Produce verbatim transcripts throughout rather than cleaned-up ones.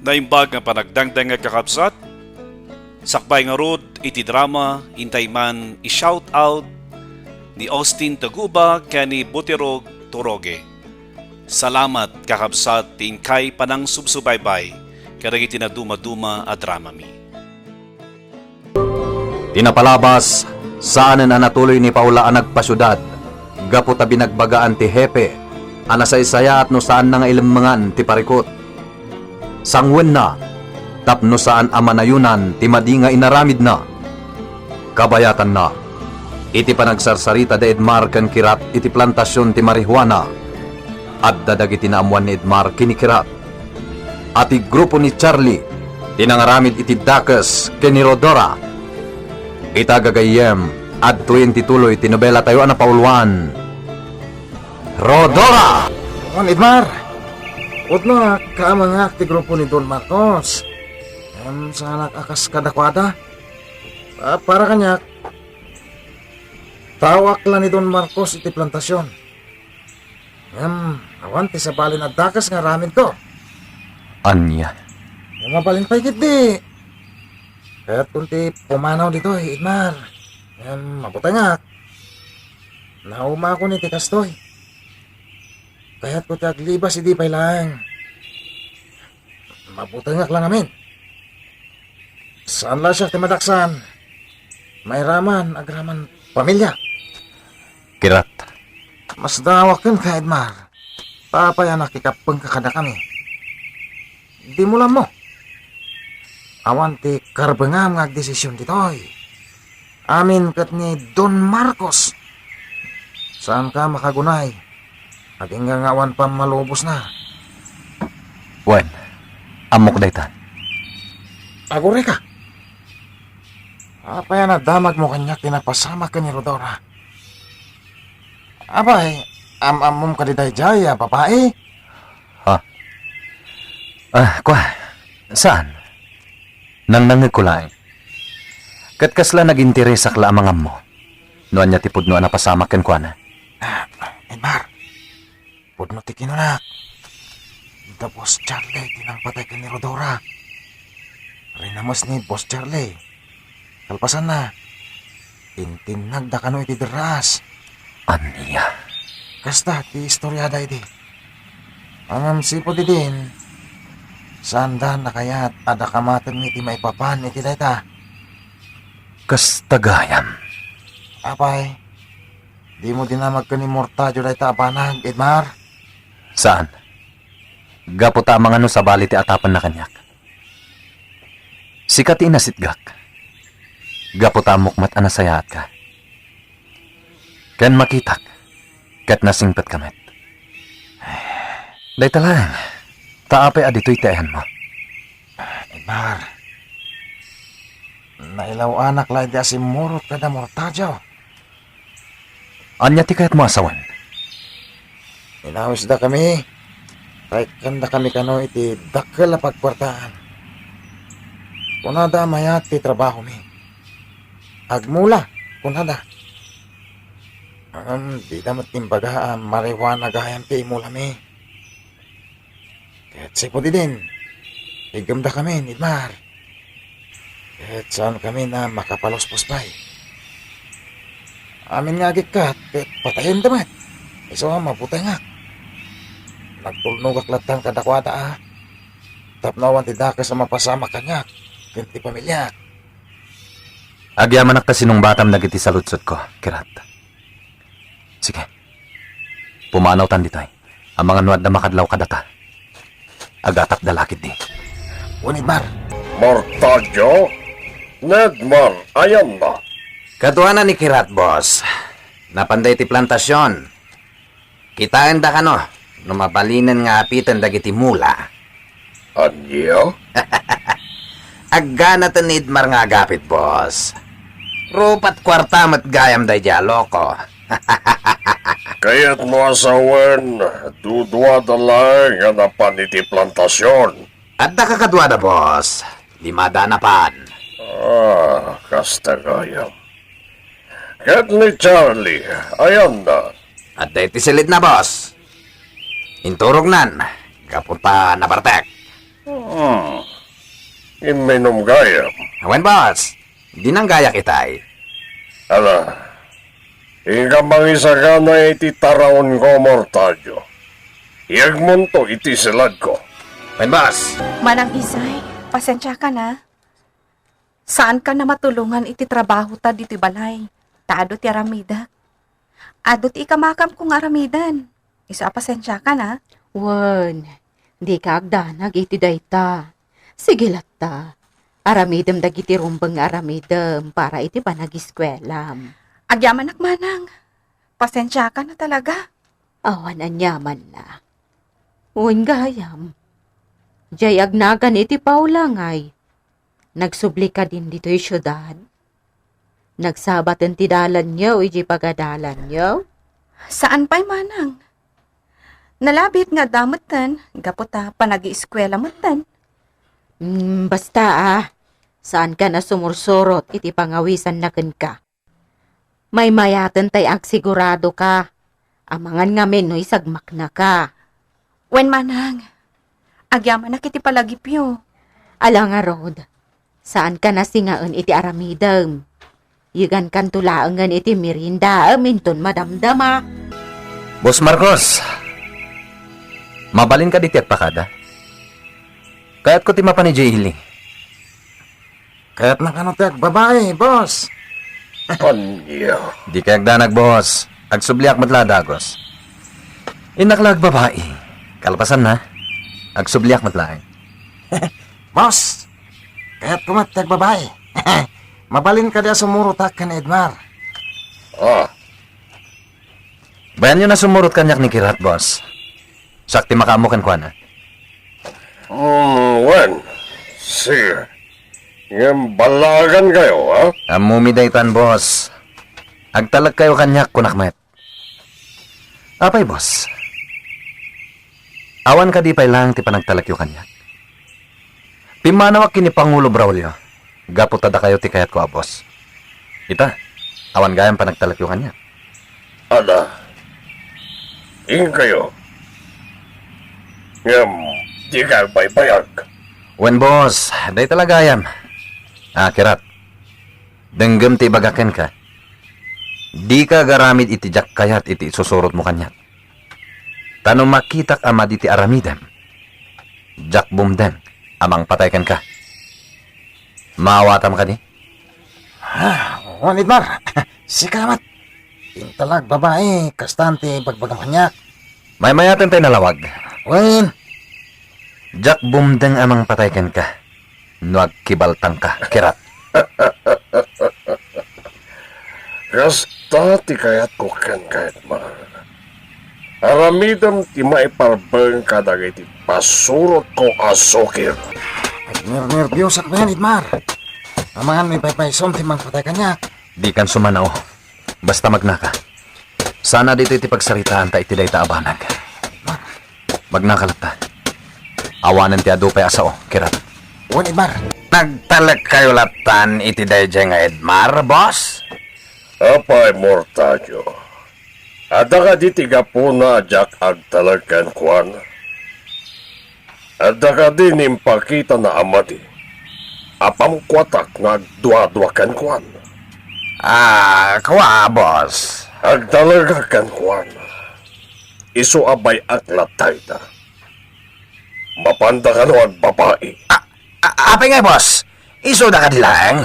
Naimbag nga panagdangdang nga kakabsat, sakbay ngarud iti drama, intay man i-shout out ni Austin Taguba ken ni Butirog Toroge. Salamat, kakabsat, ti inkay panangsubsubaybay kadagiti nadumaduma a dramami. Ti napalabas, saanen a natuloy ni Paula a nagpasiudad gapu ta binagbagaan ti hepe a nasaysayaat no saanna nga ilemmengan ti parikut. Sangwenna tapno saan a manayonan ti madi nga inaramidna. Kabayatanna, iti panagsarsarita da Edmar ken Kirat iti plantasion ti marijuana, adda dagiti naammuan ni Edmar ken ni Kirat. A ti grupo ni Charlie ti nangaramid iti dakes ken ni Rodora. Ita gagayyem, adtoyen ti tuloy ti nobelatayo a napauluan. Rodora! On, Edmar! Pudno a kaamengak ti grupo ni Don Marcos. Ngem saanak a kas kadakuada. Ah, para kaniak, taoak la ni Don Marcos iti plantasion. Ngem, awan ti sabali a dakes nga aramidko. Ania? Ngem mabalin pay ketdi. Kayatkon ti pumanaw ditoy, Edmar. Ngem, mabutengak. Naumakon iti kastoy. Kayatko ti aglibas idi pay laeng. Mabutengak la ngamin. Saan la siak ti madaksan. Mairaman, agraman pamilia. Kirat. Masdawak kenka, Edmar. Apay a nakikappengka kadakami? Dimo la ammo. Awan ti karbengam nga agdesision ditoy. Amin ket ni Don Marcos. Saanka makagunay. Agingga nga awan pammalubosna. Wen, ammok dayta. Agurayka. Apay a nadamagmo kaniak ti napasamak ken ni Rodora? Apay, am-ammom kadi daydiay a babai? Ha? Ah, kua, saan? Nangnangegko laeng. Ket kasla naginteresak la a mangammo no ania ti pudno a napasamak kenkuana. Ah, Edmar, pudno ti kinunak. Da Boss Charlie ti nangpatay ken ni Rodora. Rinames ni Boss Charlie. Kalpasanna, intinnagda kano iti derraas. Ania? Kasta ti istoriada idi. Ngem sipud idin, saanda a kayat a dakamatenmi ti maipapan iti dayta. Kasta gayam. Apay, dimo dinamag ken ni Mortadio dayta a banag, Edmar? Saan. Gapu ta amangan no sabali ti atapenna kaniak. Sika ti inasitgak. Gapu ta ammok met a nasayaatka. Ken makitak, ket nasingpetka met. Dayta laeng, ta apay a ditoy ti ayanmo? Edmar, nailaw-anak la idi a simmurot kada Mortadio. Ania ti kayatmo a sawen? Inawisdakami, ta ikkandakami kano iti dakkel a pagkuartaan. Kunada a mayat ti trabahomi. Agmula, kunada. Ngem dida met imbaga a marijuana gayam ti imulami. Ket sipud idin, iggemdakamin, Edmar. Ket saankami a makapaluspos pay. Amin nga agikkat, ket patayenda met. Isu a mabutengak. Nagtulnogak latta kadakuada a tapno awan ti dakes a mapasamak kaniak ken ti pamiliak. Agyamanak ta sinungbatam dagiti saludsodko, Kirat. Sige. Pumanawtan ditoy. Amangan no adda makadlaw kadata. Agatapda la ketdi. Wen, Edmar. Mortadio? Edmar, ayanna? Kaduana ni Kirat, boss. Napanda iti plantasion. Kitaenda kano no mabalinen nga apiten dagiti mula. Ania? Agganaten ni Edmar nga agapit, boss. Rupat kuarta met gayam daydiay a loko. Kayatmo a sawen, duduada laeng a napan iti plantasion. Adda kakaduada, boss. Limada a napan. Ah, kasta gayam. Ket ni Charlie, ayanna? Adda iti silidna, boss. Inturognan, gapu ta nabartek. Hmm, Imminum gayam. Wen, boss. Dinang gayak itay. Ala, inka mangisagana iti taraonko, Mortadio. Iyegmonto iti siladko. Wen, boss. Manang Isay, pasensiakan a. Saankan a matulongan iti trabahota ditoy balay. Ta adu ti aramidek. Adu ti ikamakamko nga aramiden. Isu a pasensiakan a. Wen, dika agdanag iti dayta. Sige latta. Aramidem dagiti rumbeng nga aramidem para iti panagiskuelam. Agyamanak manang. Pasensiakan a talaga. Awan aniamanna. Wen gayam. Diay agnagan iti Paula ngay. Nagsubli kadin ditoy siudad? Nagsabaten ti dalanyo idiay pagadalanyo? Saan pay manang. Nalabit nga adda metten, gapu ta panagieskuela metten. Mm, basta a, saankan a sumursurot iti pangawisanna kenka. Maymayaten tay agsiguradoka. Amangan ngamin no isagmaknaka. Wen manang, agyamanak iti palagipyo. Ala ngarud, saankan a singaen iti aramidem. Yegankanto laengen iti meriendaem inton madamdama. Boss Marcos, mabalin kadi ti agpakada? Kayatko ti mapan idiay ili. Kayatna kano ti agbabai, boss? Ania? Dika agdanag, boss. Agsubliak met la a dagus. Innak la agbabai. Kalpasanna, agsubliak met laeng. Boss, kayatko met ti agbabai. Mabalin kadi a sumurotak ken Edmar? Ah. Bayanyon a sumurot kaniak ni Kirat, boss. Siak ti makaammo kenkuana. Hmm, wen, sige. Ngem ballaagankayo, ha? Ammomi daytan, boss. Agtalekkayo kaniak, kunak met. Apay, boss? Awan kadi pay laeng ti panagtalekyo kaniak? Pimmanawak ken ni Pangulo Braulio, gapu ta dakayo ti kayatko a boss. Ita, awan gayam panagtalekyo kaniak. Ada, inkayo. Ngem, dika agbaybayag. Wen, boss, dayta la gayam. Ah, Kirat, denggem ti ibagak kenka. Dika agaramid iti diak kayat iti isusurotmo kaniak. Ta no makitak a madi ti aramidem, diak bumdeng a mangpatay kenka. Maawatam kadi? Ah, wen, Edmar. Sika met. Intalag babai, kastan ti bagbagam kaniak. Maymayaten tay nalawag. Wen. Diak bumdeng a mangpatay kenka no agkibaltangka, Kirat. Kasta ti kayatko kenka, Edmar. Aramidem ti maiparbeng kadagiti pasurotko a sukir. Agnernerbiosakon, Edmar. Amangan no ipaypaysom ti mangpatay kaniak. Dikan sumanao. Basta magnaka. Sana ditoy ti pagsaritaanta iti dayta a banag. Magnaka latta. Awanen ti adu pay a sao, Kirat. Wen, Edmar. Nagtalekkayo lattan iti daydiay nga Edmar, boss? Apay, Mortadio. Adda kadi ti gapuna a diak agtalek kenkuana? Adda kadi ni impakitana a madi a pamkuatak nga agduadua kenkuana? Ah, kua, boss. Agtalek kenkuana. Isu a bay-ak latta ita. Mapanda kano agbabai? A-, a-, apay ngay, boss? Isuda kadi laeng?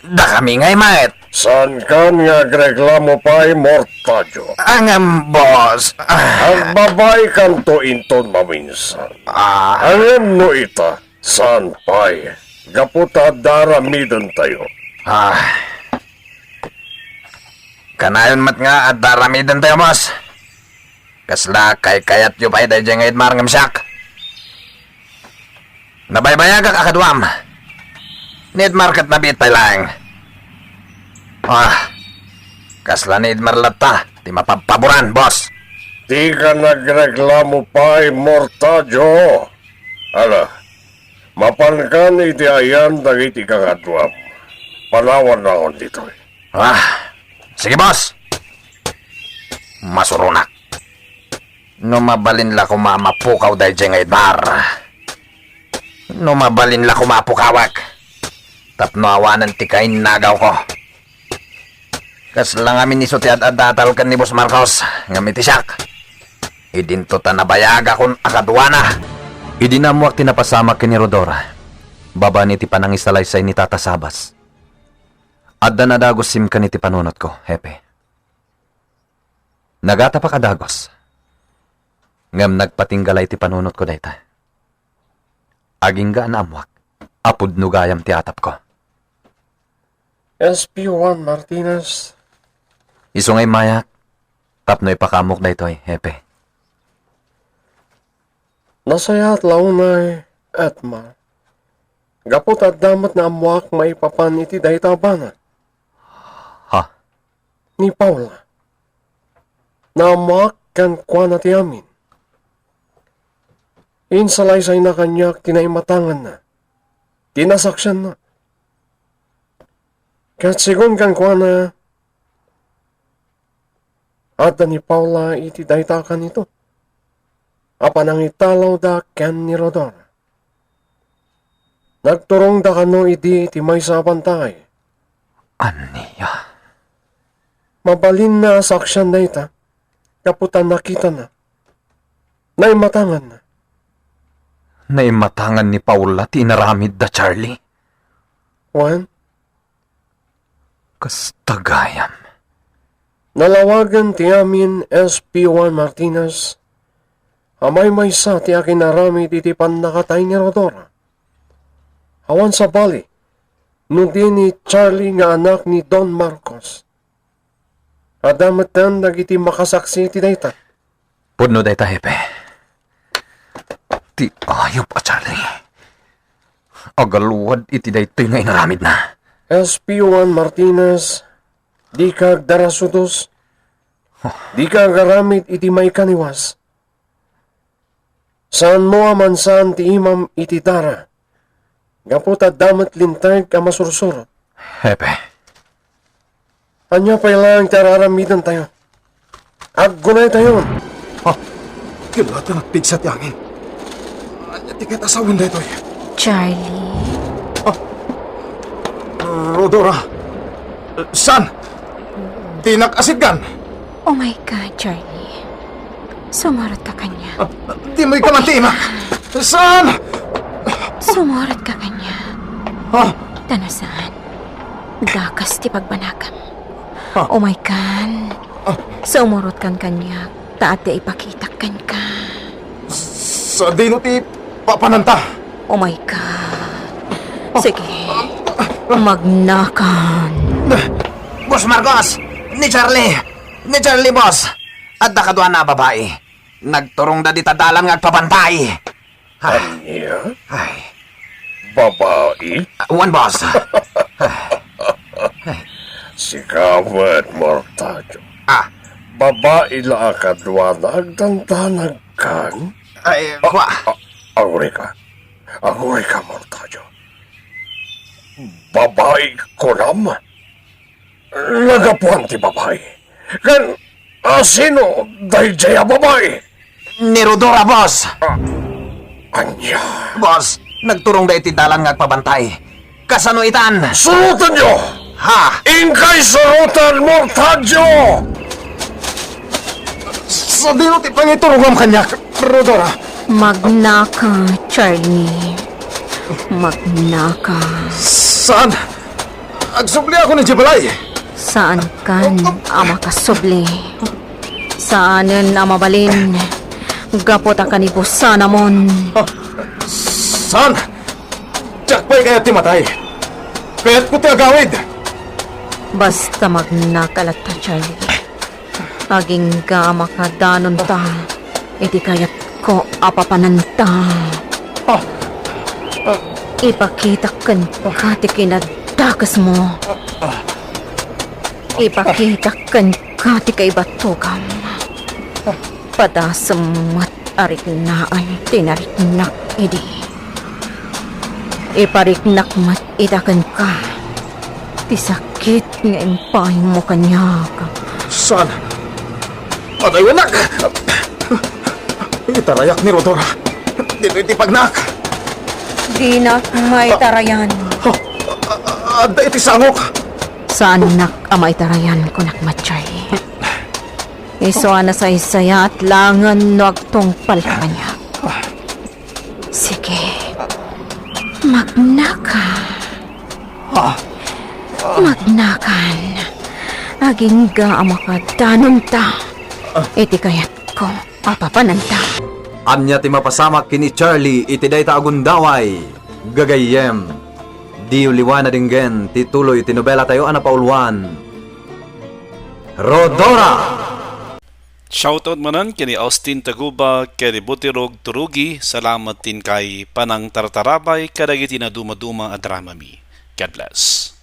Dakami ngay met. Saankan nga agreklamo pay, Mortadio? Ngem, boss, ah. Agbabaikanto inton maminsan. Ah. Ngem no ita, saan pay? Gapu ta adda aramidentayo. Ah. Kanayon met nga adda aramidentayo, boss. Kasla kaykayatyo pay daydiay nga Edmar ngem siak? Nabaybayagak a kaduam. Ni Edmar ket nabiit pay laeng. Ah, kasla ni Edmar latta ti mapabpaboran, boss. Dika nagreklamo pay, Mortadio. Ala, mapankan iti ayan dagiti kakaduam. Panawanakon ditoy. Ah, sige, boss. Masuronak. No mabalin la koma a mapukaw daydiay nga Edmar. No mabalin la koma a pukawak, tapno awanen ti kainnagawko. Kasla ngamin isu ti ad-addatalken ni Boss Marcos, ngem iti siak, idinto ta nabayagakon a kaduana. Idi naammoak ti napasamak ken ni Rodora, babaen iti panangisalaysay ni Tata Sabas, adda nadagus simken iti panunotko, Hepe. Nagatapak a dagus, ngem nagpatingga la iti panunotko dayta. Agingga a naammoak a pudno gayam ti atapko. S P Juan Martinez. Isu nga immayak tapno ipakaamok daytoy, Hepe. Nasayaat la unay, Etmar. Gapu ta adda met naammoak maipapan iti dayta a banag. Ha? Ni Paula. Naammoak kenkuana ti amin. Insalaysayna kaniak ti naimatanganna, ti nasaksianna. Ket segun kenkuana, adda ni Paula iti dayta a kanito a panangitalawda ken ni Rodora. Nagturongda kano idi iti maysa a bantay. Ania? Mabalinna a saksian dayta, gapu ta nakitana. Naimatanganna. Naimatangan ni Paula ti inaramidda, Charlie. Wen? Kasta gayam. Nalawagen ti amin S P Juan Martinez a maymaysa ti akinaramid iti pannakatay ni Rodora. Awan sabali, no di ni Charlie nga anak ni Don Marcos. Adda metten dagiti makasaksi iti dayta. Pudno dayta, Hepe. Ti ayup a Charlie. Agaluad iti daytoy nga inaramidna. S P Juan Martinez, dika agdarasudos. Dika agaramid iti maikaniwas. Saanmo a mansaan ti imam iti dara, gapu ta adda met linteg a masursurot. Hepe. Ania pay laeng ti ar-aramidentayo? Aggunaytayon! Ha? Ket la ta nagpigsa ti angin. Ania ti ket a sawen daytoy? Charlie? Ah. Rodora. Saan? Dinak asitgan. Oh my God, Charlie. Sumurot ka kaniak. Ah, dimoy ka man ti imak. Saan? Sumurot ka kaniak. Ah. Ta no saan, dakas ti pagbanagam. Ah. Oh my God. Ah. Sumurot kan kaniak, ta adda ipakitak kenka. Sadino ti papananta? Oh my God. Ah. Sige. Ah. Magnakan. Boss Marcos! Ni Charlie! Ni Charlie, boss! Adda kaduana a babai. Nagturongda dita dalan nga agpabantay. Ah. Ania? Ay. Babai? Ah, wen, boss. Sika met, Mortadio. Ah. Babai la a kaduana agdandanagkan? Ay, ah, kua. Ah, agurika. Agurika, Mortadio. Babai, kunam? Nagapuan ti babai. Ken, ah, sino daydiay a babai? Ni Rodora, boss. Ah, ania? Boss, nagturongda iti dalan nga agpabantay. Kasano itan? Surotenyo! Ha? Inkay suroten, Mortadio! Sadino ti pangiturongam kaniak, Rodora? Magnaka, Charlie. Magnaka. Saan? Agsubliakon idiay balay. Saankan a makasubli. Saanen a mabalin. Gapu ta kanibusanamon. Ah, saan? Diak pay kayat ti matay. Kayatko ti agawid. Basta magnaka latta, Charlie. Agingga a makadanonta iti kayatko a papananta. Ah! Ah! Ipakitak kenka ti kinadakesmo. Ah! Ipakitak kenka ti kaibatogam. Ah! Padasem met a riknaan ti nariknak idi. Ipariknak met ita kenka ti sakit nga impaaymo kaniak. Saan? Pataywennak! Itarayak ni Rodora. Ditoy ti pagnak. Dinak maitarayan. Adda iti sangok. Saannak a maitarayan, kunak, Matchay. Isu a nasaysayat laengen no agtungpalka kaniak. Sige. Magnakan. Magnakan. Agingga a makadanonta iti kayatko a papananta. Ania ti mapasamak ken ni Charlie iti dayta a gundaway? Gagayyem, diyo liwa nadenggen ti tuloy ti nobelatayo a napauluan, Rhodora! Shoutout manen ken ni Austin Taguba ken ni Butirog Turugi. Salamat ti inkay panangtartarabay kadagiti nadumaduma a dramami. God bless.